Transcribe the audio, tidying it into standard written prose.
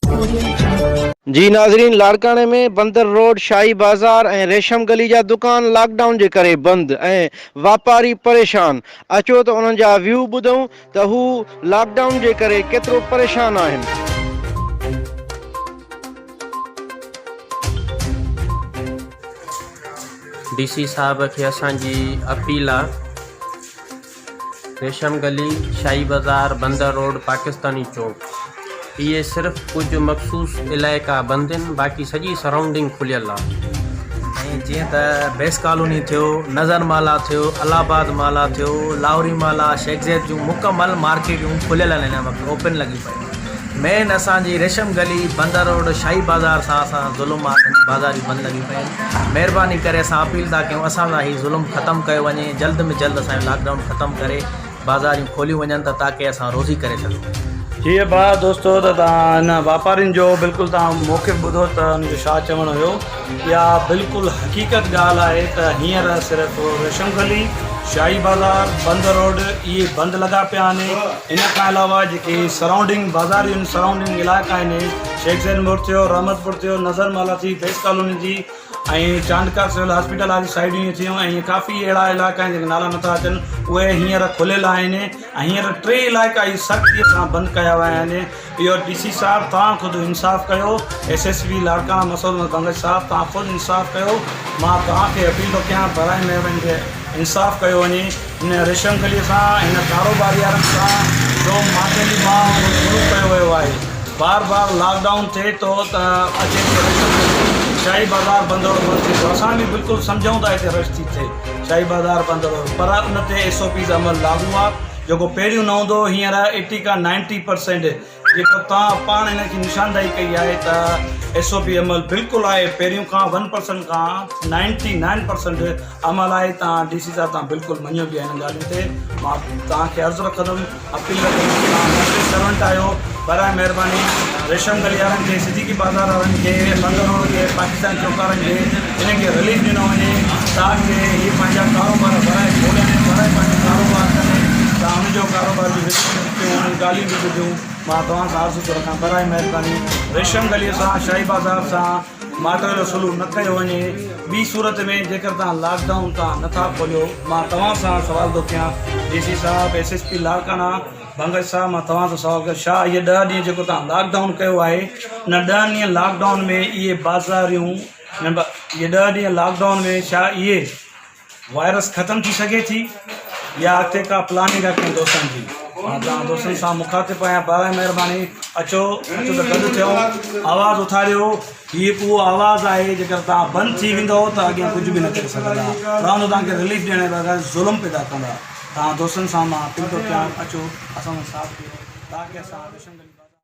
جي ناظرين لاڙڪاڻي ۾ بندر روڊ، شاهي بازار ۽ ريشم گلي جا دڪان لاڪ ڊائون جي ڪري بند ۽ واپاري پريشان، اچو ته انهن جا ويو ٻڌون ته هو لاڪ ڊائون جي ڪري ڪيترو پريشان آهن. ڊي سي صاحب کي اسان جي اپيل آ ريشم گلي، شاهي بازار، بندر روڊ، پاڪستاني چوڪ اهي صرف ڪجهه مخصوص علائقا بند آهن باقي سڄي سرائونڊنگ کليل آ. ۽ جيئن ته بيس ڪالوني ٿيو، نظر مالا ٿيو، الله آباد مالا ٿيو، لاهوري مالا، شيخ زيد جون مڪمل مارڪيٽون کليل آهن هن وقت اوپن لڳيون پيون آهن. مين اسان جي ريشم گلي، بندر روڊ، شاهي بازار سان اسان سان ظلم آ اسان جون بازاريون بند لڳيون پيون آهن. مهرباني ڪري اسان اپيل ٿا ڪيون اسان سان هي ظلم ختم ڪيو وڃي جلد ۾ جلد اسان جو لاڪ ڊائون ختم ڪري بازاريون کوليون وڃن ته تاڪه اسان روزي ڪري سگهون. جي ڀاء دوستو ته توهان هن واپارين جو بلڪل توهان موقف ٻڌو ته ان جو ڇا چوڻ هيو اها بلڪل حقيقت ڳالهه آهي ته هينئر صرف ريشم گلي، شاهي بازار، بندر روڊ اهي بند لڳا پيا آهن ان کان علاوه جيڪي سرائونڊنگ بازاريون سرائونڊنگ علائقا آهن شيخ زين موڙ ٿيو، رحمت پور ٿيو، نظر مالا ٿي، بيس ڪالوني ٿي ۽ چانڊڪا سول هاسپيٽل واري سائيڊ ائين ٿيون ۽ ڪافي اهڙا علائقا آهن جيڪي نالا نٿا اچن اهي هينئر کليل آهن ۽ هينئر ٽي علائقا ئي سختي سان بند ڪيا ويا آهن اهو ڊي سي صاحب توهان خود انصاف ڪيو S S P Larkana Masood Ahmed Bangash صاحب توهان خود انصاف ڪيو مان توهان کي اپيل ٿو ڪيان برائي مهرباني ڪري انصاف ڪيو وڃي هن ريشم گلي سان هن ڪاروباريارن سان جو ماٽيلي ماء وانگر سلوڪ ڪيو ويو آهي بار بار لاڪ ڊائون ٿئي ٿو ته اچي ٿو ريشم گلي شاهي بازار بند روڊ بند ٿئي ٿو اسان به بلڪل سمجهون ٿا هتي رش ٿي ٿئي شاهي بازار بند روڊ پر ان تي ايس او پيز عمل لاڳو آهي جيڪو پهريون نه هوندو هو هينئر ايٽي کان نائنٽي پرسينٽ جيڪو توهان پاڻ هن کي نشاندهي ڪئي آهي ته ايس او پي عمل بلڪل آهي پهريون کان ون پرسنٽ کان نائنٽي نائن پرسنٽ عمل آهي توهان ڊي سي صاحب توهان بلڪل مڃيو به آهي هنن ڳالهين تي مان توهان کي عرض رکندم اپيل رکندم توهان پبلڪ سرونٽ آهيو براء مهرباني ريشم گلي وارن کي صديقي بازار وارن کي بندر روڊ کي پاڪستان چوڪ وارن کي انهن کي رليف ڏنو وڃي تاڪه هي پنهنجا ڪاروبار ورائي کولن ورائي پنهنجو ڪاروبار ڪن ته انهن جو ڪاروبار به وڌي پيو انهن ڳالهيون به ٻڌيون مان توهان سان عرض ٿو رکان براء مهرباني ريشم گلي سان شاهي بازار سان ماٽيلو سلوڪ نه ڪيو وڃي ٻي صورت ۾ جيڪر توهان لاڪ ڊائون تان نه ٿا کوليو مان توهان سان سوال ٿو ڪيان ڊي سي صاحب S S P Larkana Bangash صاحب مان توهان سان سوال ڪيان ڇا اهي ڏهه ڏينهن جيڪو توهان لاڪ ڊائون ڪيو آهي ان ڏهن ڏينهن لاڪ ڊائون ۾ اهي بازاريون اهي ڏهه ڏينهن لاڪ ڊائون ۾ ڇا اهي وائرس ختم ٿي سگهي ٿي يا اڳتي ڪا پلاننگ آهي ڪنهن دوستن جي مان توهان دوستن سان مخاطب آهيان براء مهرباني اچو اچو ته گڏ ٿيون آواز اٿاريو هي هڪ اهو آواز آهي جيڪر توهان بند ٿي ويندو ته اڳيان ڪجهه به نه ڪري سگهندا رهندو توهان کي رليف ڏيڻ جي بجاء ظلم پيدا ڪندا توهان دوستن سان مان اپيل ٿو ڪيان اچو اسان سان ساٿ ڏيو تاڪه اسان روشن.